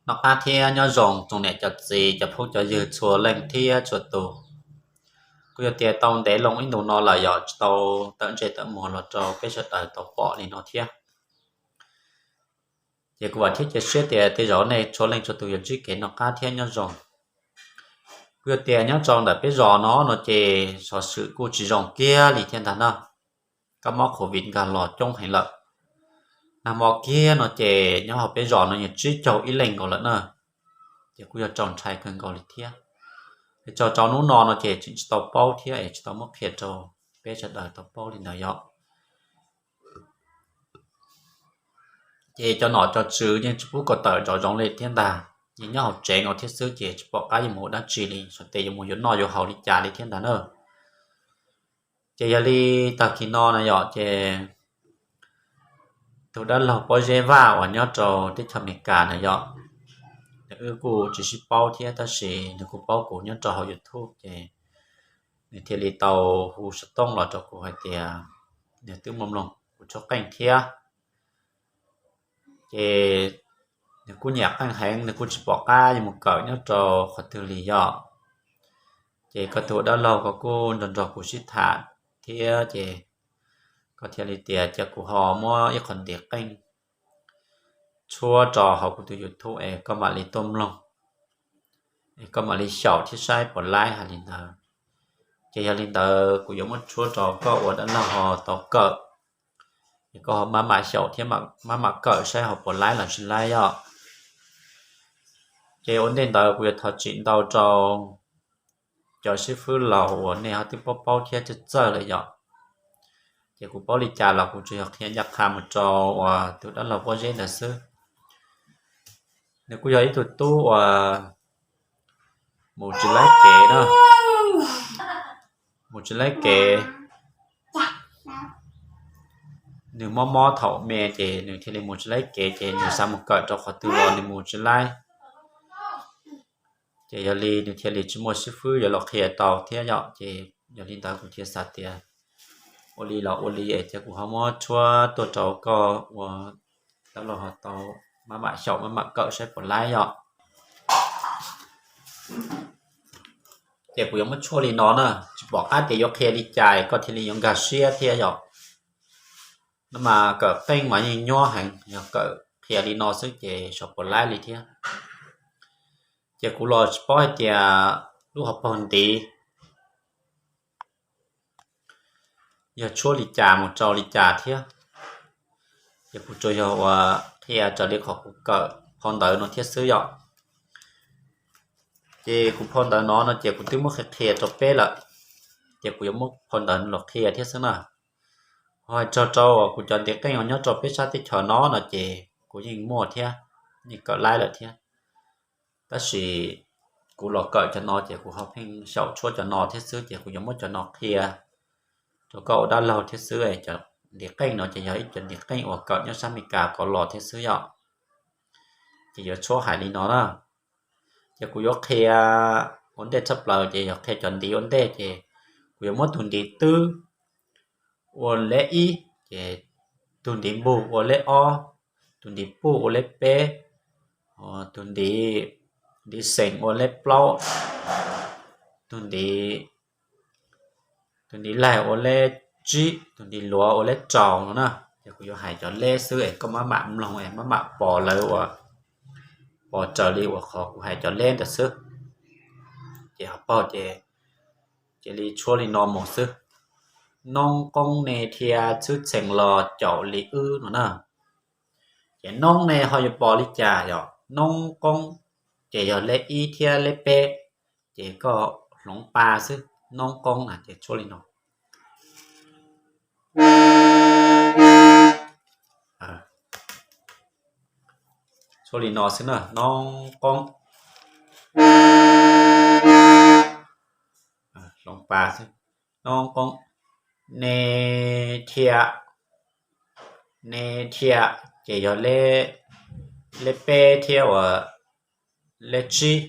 Noj qab thiab nyob zoo tsoom niam cov txiv cov phooj cov ywg txhua leej thiab txhua tus. Kuv yog tias tau ntev loo ib ntus no lawm yom, tsis tau tawm ntsej tawm muag los rau peb sawv daws tau pom li no thiab. Ces kuv vam thiab cia siab tias tej zaum nej txhua leej txhua tus yuav ntsib kev noj qab thiab nyob zoo. Kuv yog tias nyob rau ntawm peb zos no no ces xov xwm kuj tsis zoo kiag li thiab ntag na. Kab mob covid nkag los coob heev lawm. Nag hmo kiag no ces nyob hauv peb zos no yog tsib caug ib leeg nkaus lawm na. Ces kuj yog raug ntshai kawg nkaus li thiab. Es txog rau hnub no no ces tseem tsis tau paub thiab es tsis tau muab qhia rau peb sawv daws tau paub li ntawd yom. Ces cov nom cov tswv yeej tsis pub kom tawm zom zoov li thiab ntag. Yeej nyob hauv tsev nkaus thiab xwb ces tsis pom qab yuav mus ua dab tsi li, xyov tes yuav mus yuav noj yuav haus li cas li thiab ntag na. Ces yog li tag kis no na yom, ces tus dab laug Pob Zeb Vaj uas nyob rau teb chaws Amelikas na yom, nws wb kuj tsis sib paub thiab tab sis nws kuj paub kuv nyob rau hauv YouTube ces nws thiaj li tau hu xov tooj los rau kuv hais tias nws twb mloog mloog kuv tshuab qeej thiab. Ces nws kuj nyiam qeej heev, nws kuj tsis pom qab yuav mus kawm nyob rau qhov twg li yom. Ces koj tus dab laug koj kuj nrog nrog kuv sib tham thiab ces koj thiaj li tias cia kuv ho muab ib qho ntiv qeej tshuab rau hauv kuv tus YouTube es koj mam li tuaj mloog, es koj mam li xyaum thiab saib puas laib hais li ntawd. Ces yog li ntawd kuv yuav muab tshuab rau koj ua dab laug ho tau kawm, es koj ho maj mam xyaum thiab maj mam kawm saib ho puas laib los tsis laib yom. Ces ua ntej ntawd kuv yuav thov txim ntau rau cov xib fwb laus uas nej ho twb paub paub thiab txawj txawj lawm yom. Ces kuv paub li cas los kuv tsuas yog qhia ncaj qha mus rau uas tus dab laug Pob Zeb ntawd xwb. Nws kuj yog ib tug tub uas mus tsis laib kev na, mus tsis laib kev. Nws mob mob thaum me ces nws thiaj li mus tsis laib kev ces nws xav mus kawm rau qhov twg los nws mus tsis laib. Ces yog li nws thiaj li tsis muaj xib fwb yuav los qhia tau thiab yom. Ces yog li ntawd kuv thiaj xav tias ua li los ua li es cia kuv ho muab tshuab tuaj rau koj ua dab laug ho tau maj mam xyaum maj mam kawm saib puas laib yom. Ces kuv yuav muab tshuab li no na, tsis pom qab tias yuav qhia li cas koj thiaj li yuav nkag siab thiab yom. No mas kawm qeej mas yeej nyuaj heev, yog kawm qhia li no xwb ces xyov puas laib li thiab. Ces kuv los tsis paub hais tias lub hauv paug ntiv yog tshuab li cas mus rau li cas thiab. Ces kuv tsuas yog uas qhia raws li qhov kuv kawm phau ntawv no thiab xwb yom. Ces kuv phau ntawv no no ces kuv twb muab qhia qhia rau peb lawm, ces kuv yuav muab phau ntawv no los qhia thiab xwb na. Ho hais txog rau kuv cov ntiv qeej uas nyob rau peb sab teb chaws no no ces kuv yeej muaj thiab, yeej kawm laib lawm thiab. Tab sis kuv los kawm cov no ces kuv ho pheej xyaum tshuab cov no thiab xwb ces kuv yuav muab cov no qhia rau koj ua dab laug thiab xwb. Cov ntiv qeej no ces yog ib cov ntiv qeej uas kawm nyob sab Amelikas ko los thiab xwb yom. Ces yuav tshuab hais li no na. Ces kuv yuav qhia ua ntej tshaj plaws ces yog qhia cov ntiv ua ntej ces kuv yuav muab tus ntiv twb ua leb ib, ces tus ntiv npug ua leb ob, tus ntiv puj ua leb peb, tus ntiv, ntiv xeem ua leb plaub, tus ntiv, tus ntiv laig ua leb tsib, tus ntiv luav ua leb rau no na. Ces kuv yuav hais cov leb xwb es koj maj mam mloog es maj mam pom lawv uas pom raws li uas qhov kuv hais cov leb ntawd xwb. Ces ho paug ces cia li tshuab li no mus xwb. Noob qoob ne thia txhwb txheem los caum li wb no na. Ces noob ne ho yuav pom li cas yom? Noob qoob ces yog leb ib thiab leb peb, ces koj hloov pa xwb, noob qoob na, ces tshuab li no. Tshuab li no xwb na, noob qoob. Hloov pa xwb, noob qoob. Ne thia, ne thia, ces yog leb peb thiab uas leb tsib,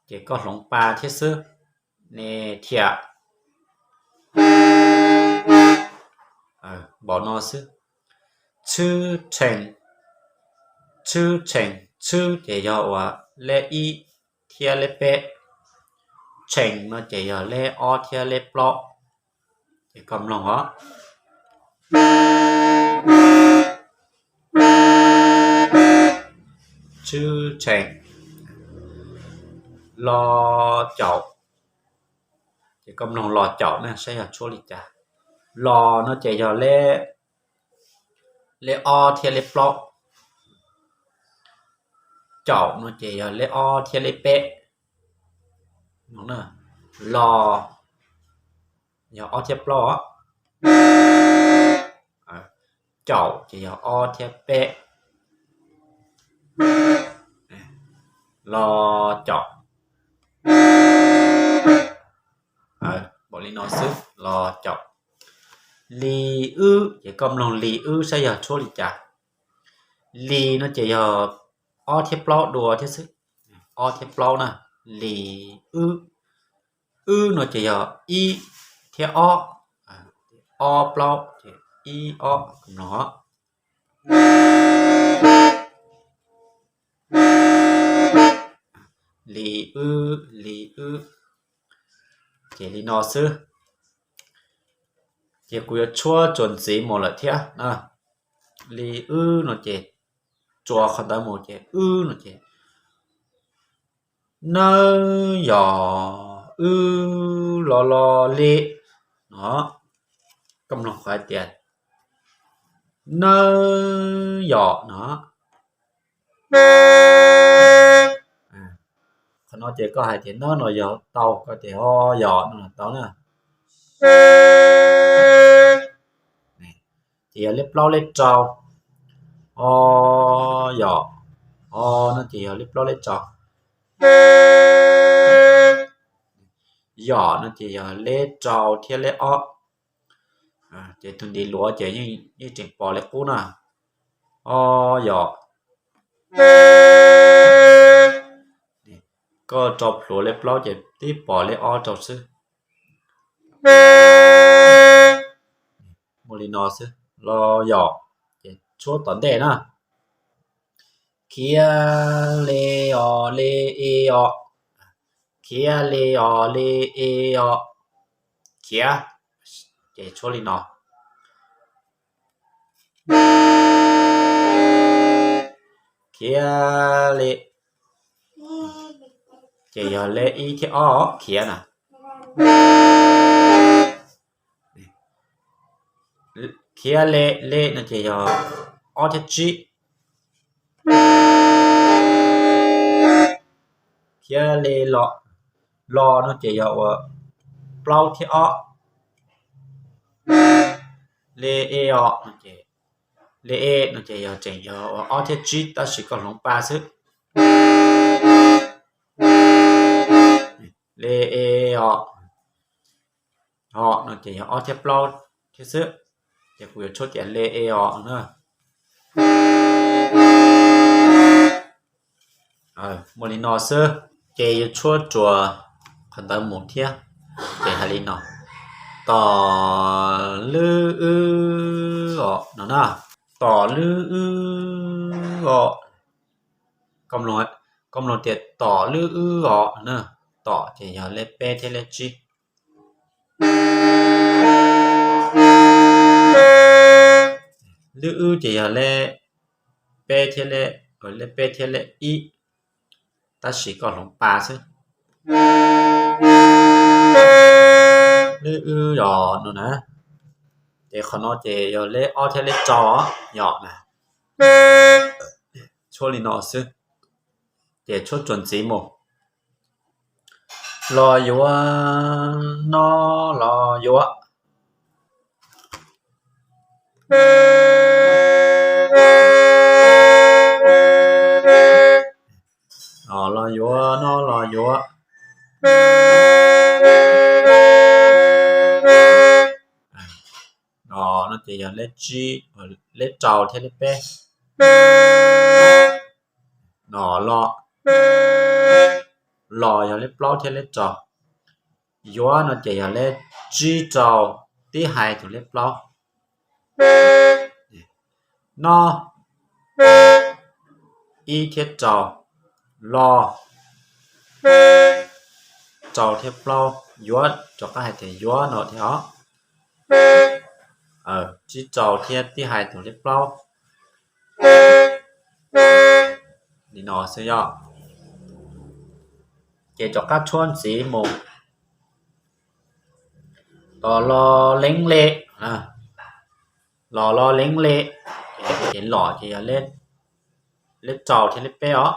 ces koj hloov pa thiab xwb, ne thia. Npaum no xwb. Txhwb txheem, txhwb txheem, Txhwb ces yog uas lej ib thiab lej peb. Tsheem no ces yog lej ob thiab lej plaub. Ces koj mloog os. Txhwb tsheem. Lo caum. Ces koj mloog lo caum na saib yog tshuab li cas. Lo no ces yog lej ob thiab lej plaub. Caum no ces yog lej ob thiab lej peb. Lo yog ob thiab plaub os. Caum ces yog ob thiab peb. Lo caum. Npaum li no xwb, lo caum. Li wb, ces koj mloog li wb saib yog tshuab li cas. Li no ces yog ob thiab plaub dua thiab xwb. Ob thiab plaub na, li wb. Wb no ces yog ib thiab ob, ob plaub ces ib ob. Li wb, li wb. Ces li no xwb. Ces kuv yuav tshuab txuas ntxiv mus lawm thiab. Li wb no ces txuas qhov ntawd mus ces wb no ces nawb yom, wb lo lo li no. Koj mloog qhov hais tias nawb yom no. Qhov no ces koj hais tias nawb no yog tau, koj tias o yom no los tau na. Ces yog lej plaub lej rau. O yom. O no ces yog lej plaub lej rau. Yom no ces yog lej rau thiab lej ob. Ces tus ntiv luav ces yeej tseem pom lej qub na. O yom. Koj rau plhuav lej plaub ces tib pom lej ob rau xwb. Muaj li no xwb, lo yom. Ces tshuab tom ntej na. Khiav li os, li e os. Khiav li os, li e os. Khiav. Ces tshuab li no. Khiav li. Ces yog lej ib thiab ob khiav na. Khiav li, li no ces yog ob thiab tsib. Khiav li lo, lo no ces yog uas plaub thiab ob. Li e os, li e no ces yog tseem yog uas ob thiab tsib tab sis koj hloov pa xwb. Li e os. Os no ces yog ob thiab plaub thiab xwb. Ces kuv yuav tshuab tias li e os na. Muaj li no xwb. Ces yuav tshuab rua qhov ntawd mus thiab. Ces hais li no: Tom lwb wb os no na. Tom lwb wb os. Koj mloog tias tom lwb wb os na. Tom ces yog lej peb thiab lej tsib. Lwb wb ces yog lej peb thiab lej, lej peb thiab lej ib, tab sis koj hloov pa xwb. Lwb wb yos no na. Ces qhov no ces yog lej ob thiab lej rau yom na. Tshuab li no xwb. Ces tshuab txuas ntxiv mus. Los yuav, no los yuav. Los yuav, no los yuav. No ces yog lej tsib, lej rau thiab lej peb. No los, los yog lej plaub thiab lej rau. Yuav no ces yog lej tsib rau, tib hais tus lej plaub. No, ib thiab rau, lo, rau thiab plaub, yuav rov qab hais tias yuav no thiab os. Tsib rau thiab tib hais tus lej plaub. Li no xwb yog. Ces rov qab tshuab ntxiv mus. Los los leeb le, los los leeb le, ces los ces yog lej rau thiab lej peb os.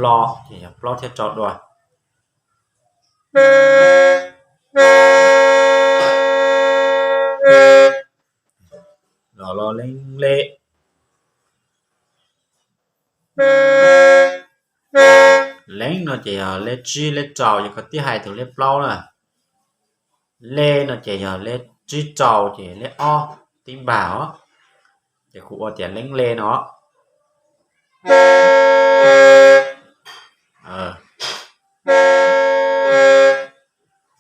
Los ces yog plaub thiab rau dua. Los los leeb le. Leeb no ces yog lej tsib lej rau, yog koj tib hais tus lej plaub na. Le no ces yog lej tsib rau ces lej ob tib npag os. Ces kuv ua tias leeb le no.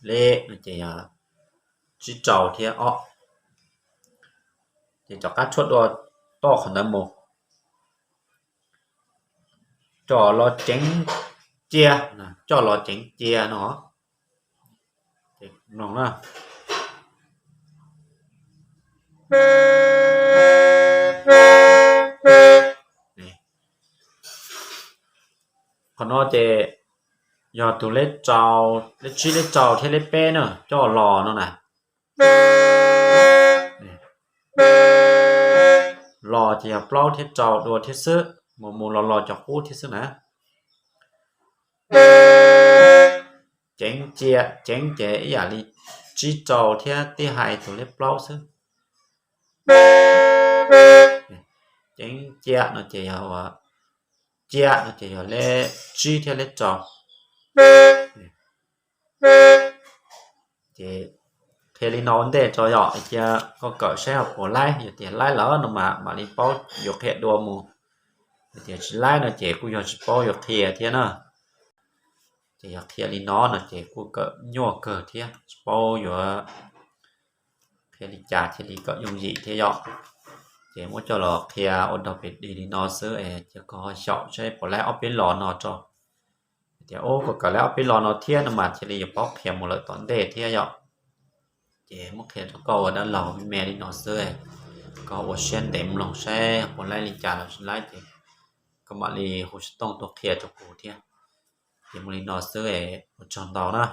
Le no ces yog tsib rau thiab ob. Ces rov qab tshuab dua toj qhov ntawd mus. Coj los ceev cia, coj los ceev cia no. Mloog na. Qhov no ces yog tus lej, lej tsib lej rau thiab lej peb na, coj los no na. Los ces yog plaub thiab rau dua thiab xwb, mus mus los los cov qub thiab xwb na. Ceev cia, ceev ces ib yam li tsib rau thiab tib hais tus lej plaub xwb. Ceev cia no ces yog, cia no ces yog lej tsib thiab lej rau. Ces qhia li no ua ntej tso yom, cia koj kawm saib ho puas laib, yog tias laib lawm no mas mam li paub yuav qhia dua mus. Yog tias tsis laib no ces kuj yog tsis paub yuav qhia thiab na. Ces yog qhia li no no ces kuj kawm nyuaj kawg thiab, tsis paub yuav qhia li cas thiaj li kom yooj yim thiab yom. Ces muab coj los qhia ua dog pes dig li no xwb es cia koj xyaum saib puas laib ob peb los no tso. Tias ub, koj kawm laib ob peb los no thiab no mas thiaj li yuav paub qhia mus lawm tom ntej thiab yom. Ces muab qhia rau koj ua dab laug me me li no xwb, koj ua siab ntev mloog saib puas laib li cas los tsis laib ces koj mam li hu xov tooj tuaj qhia rau kuv thiab. Ces mus li no xwb, ua tsaug ntau na.